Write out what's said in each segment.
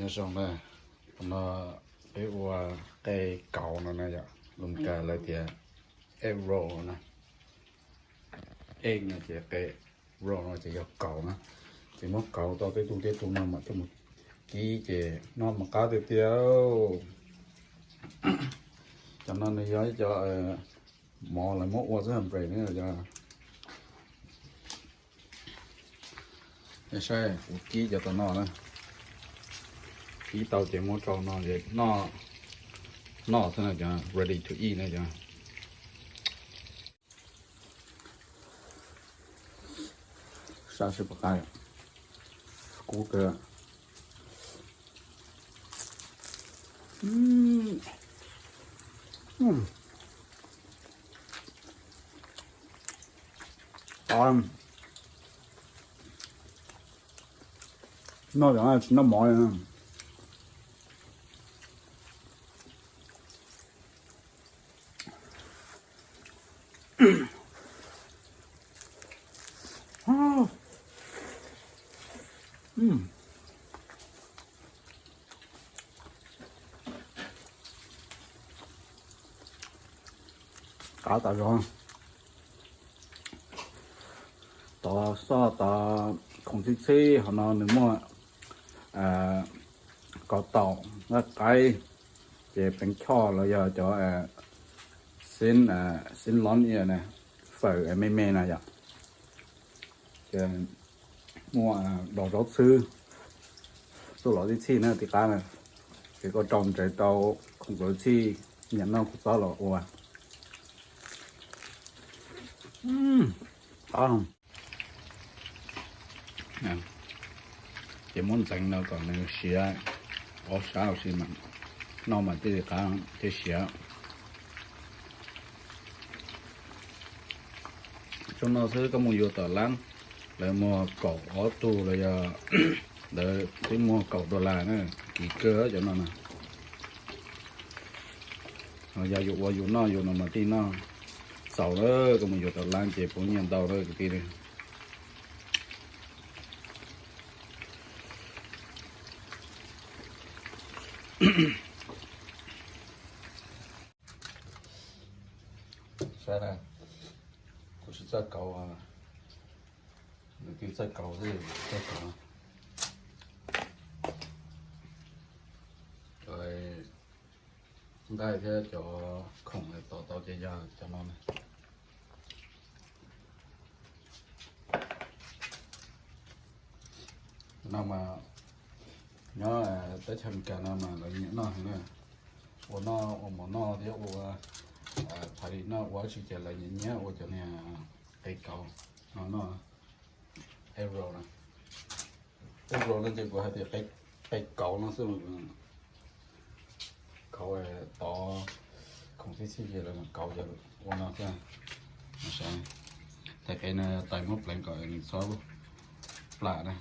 Nyob zoo na, no peb ua qe kauv no na yom, lus Meskas lawv tias egg roll na. Egg no ces qe, roll no ces yog kauv na. Ces muab kauv tau tej tug tej tug no mam coj mus kib ces noj mas qab tiag tiag. Cov no nws yog ib co mov lawv muab ua xwb, bread na yom. Nej saib kuv kib cov tau no na. Kib tau ces muab rau no ces noj, noj xwb na cov, ready to eat na cov. Sab sib pom qab, kub kawg. Noj cov no tsis noj mov li. Qab tas zog. Tov xoj tov khoom txhib txhib, hauv no nws muaj kaus taum, nqaij qaib, ces peev choj los yog cov xib, xib lob na, fawm me me na yom. Ces muaj daus zaub txhwb, txuj lov tib txhij na tib qab na. Ces koj rau ntsev rau khoom txhib txhij, nyiam noj kuv txob los ua. Ces muab ntxeev no kom nws siav ob sab ua si mas noj mas thiaj li qab thiaj siav. Tsob no xwb koj mus yuav tom lab, lawv muag kaum ob tug los yog lawv twb muag kaum dollar na, kim kawg cov no na. Yog yus ua yus noj yus no mas thiaj noj txaus lawm, koj mus yuav tom lab ces puav nyiaj ntau lawm kwv tij. Saib na, kuv tsis txawj kauv, nws twb txawj kauv xwb, txawj kauv. Cov nqaij thiab cov khoom tov tau ces yog cov no na. No mas nyob teb chaws Amelikas no mas lawv nyiam noj heev na. Ua noj ua mov noj thiab ua phav lis noj ua dab tsi ces lawv nyiam nyiam ua cov niag qe kauv no noj. Egg roll na. Egg roll no ces kuv hais tias qe kauv no xwb. Kauv tov khoom txhib txhij ces lawv kauv ces ua no thiab. Tais qe no tais muab pleev kom nws txhob plam na.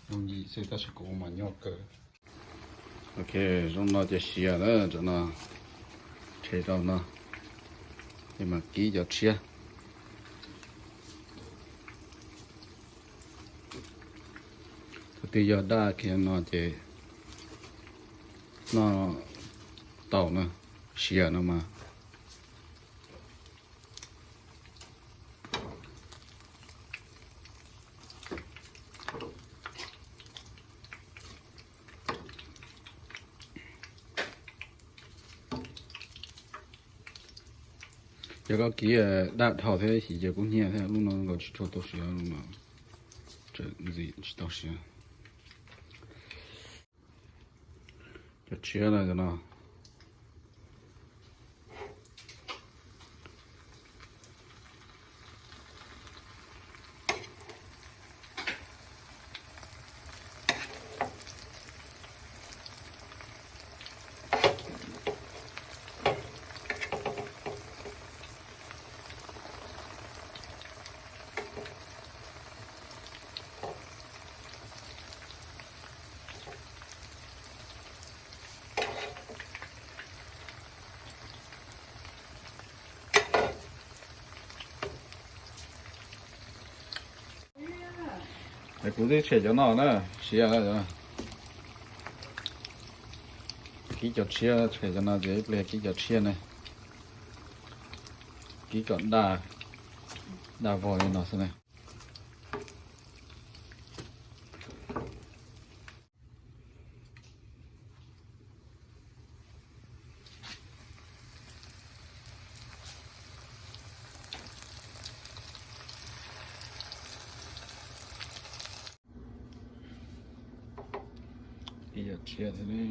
Yooj yim xwb tab sis kuv mas nyuaj kawg. Ok, zoo no ces siav na, cov no rhe rau no, ces mas kib cov tshiab. Tus twg yog daj kiag no ces noj tau na, siav no mas. Yog koj kib daj dhau thiab xyiv ces kuj nyiaj thiab, lub no nkawd tsis tshua tau siav, lub no tseem ntxim tsis tau siav. Cov tshiab no, cov no. Es kuv twb tshem cov no na, siav, kib cov tshiab, tshem cov no ces ib pliag kib cov tshiab ne, kib kom daj, daj vog li no xwb ne. Ib yam tshiab thiab ne.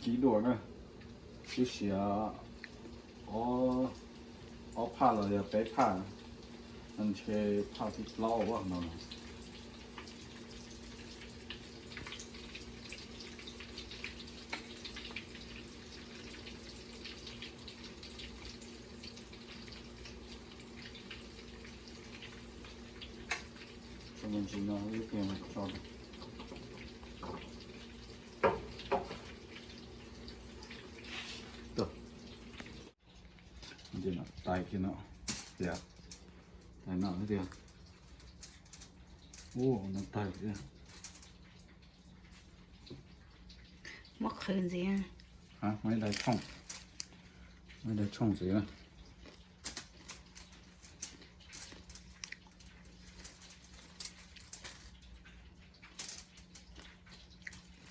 Kib dua na, twb siav ob phaj los yog peb phaj, ntshe phaj thib plaub no. Tais kiag no, tais no tiag. Ua no tais tiag. Muab qhwv ntxiv. Muab ib daig tshooj, muab ib daig tshooj ntxiv na.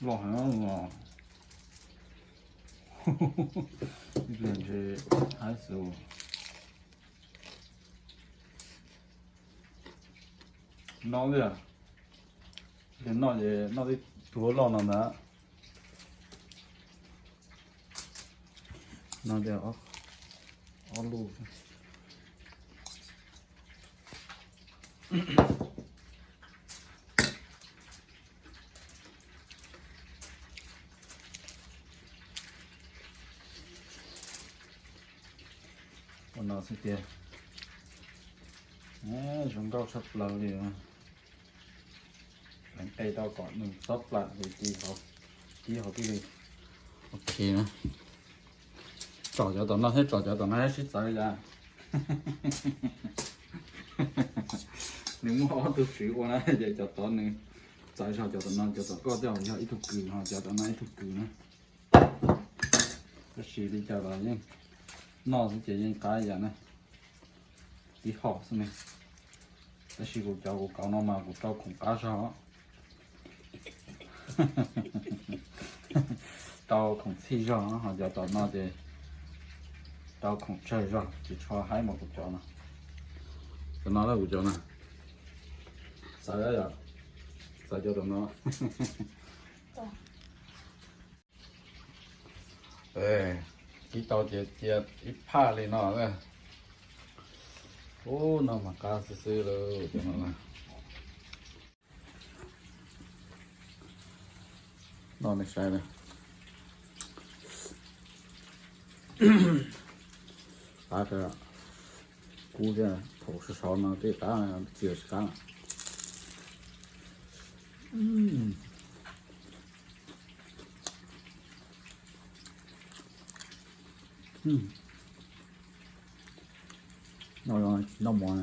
Loj heev os. Ib pliag ntshe haib xwb. Noj li, noj ces noj tib tug loj no ntag. Noj li ob lub. Ua no xwb tiag. Zoo nkauj tshaj plaws li. Leev qe tau kom nws txhob plam ces kib hauv tib li. Ok na. Tsom cov tom no thiab tsom cov tom no thiab sib txawv yam. Nws muaj ob tug tswv ua na, ces cov tod nws txawv zog, cov tom no, cov tom koj tej yog ib tug kws, ho cov tom no ib tug kws na. Tab sis li cas los yeej noj xwb ces yeej qab ib yam na. Tib hom xwb ne. Tab sis kuv cov kuv kauv no mas kuv rau khoom qab zog, rau khoom txhij zog, ho cov tom no ces rau khoom tsawg zog, tsis tshua haib mas kuv cov no. Cov no na kuv cov no. Xav yom, xav cov tom no. Kib tau ces cia ib phaj li no. Ub, no mas qab xwb xwb lauj, cov no na. Noj nej saib na. Qab, kub thiab, thaum sov sov no tej qab, txias tsis qab. Noj mov.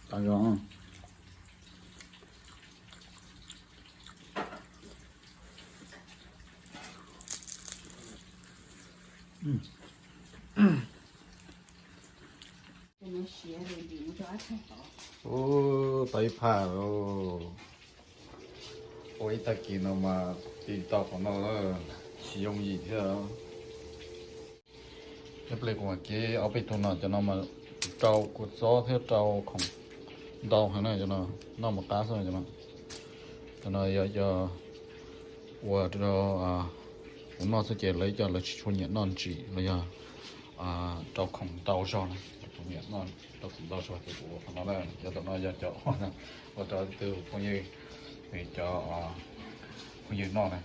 Tau zoo. Ub, tau ib phaj lauj. Ua ib tag kis no mas tiv tau qhov no na, tsis yooj yim thiab. Ib pliag kuv mam cev ob peb tug no, cov no mas rau kua txob thiab rau khoom ntau heev na, cov no noj mus qab xwb no. Cov no yog cov ua rau kuv noj xwb ces lawv cov lawv tsis tshua nyiam noj ntsim los yog rau khoom ntau zog na, kuv nyiam noj rau khoom ntau zog ces kuv ua qhov no na. Cov tom no yog cov ua rau tus phooj ywg, cov phooj ywg noj na.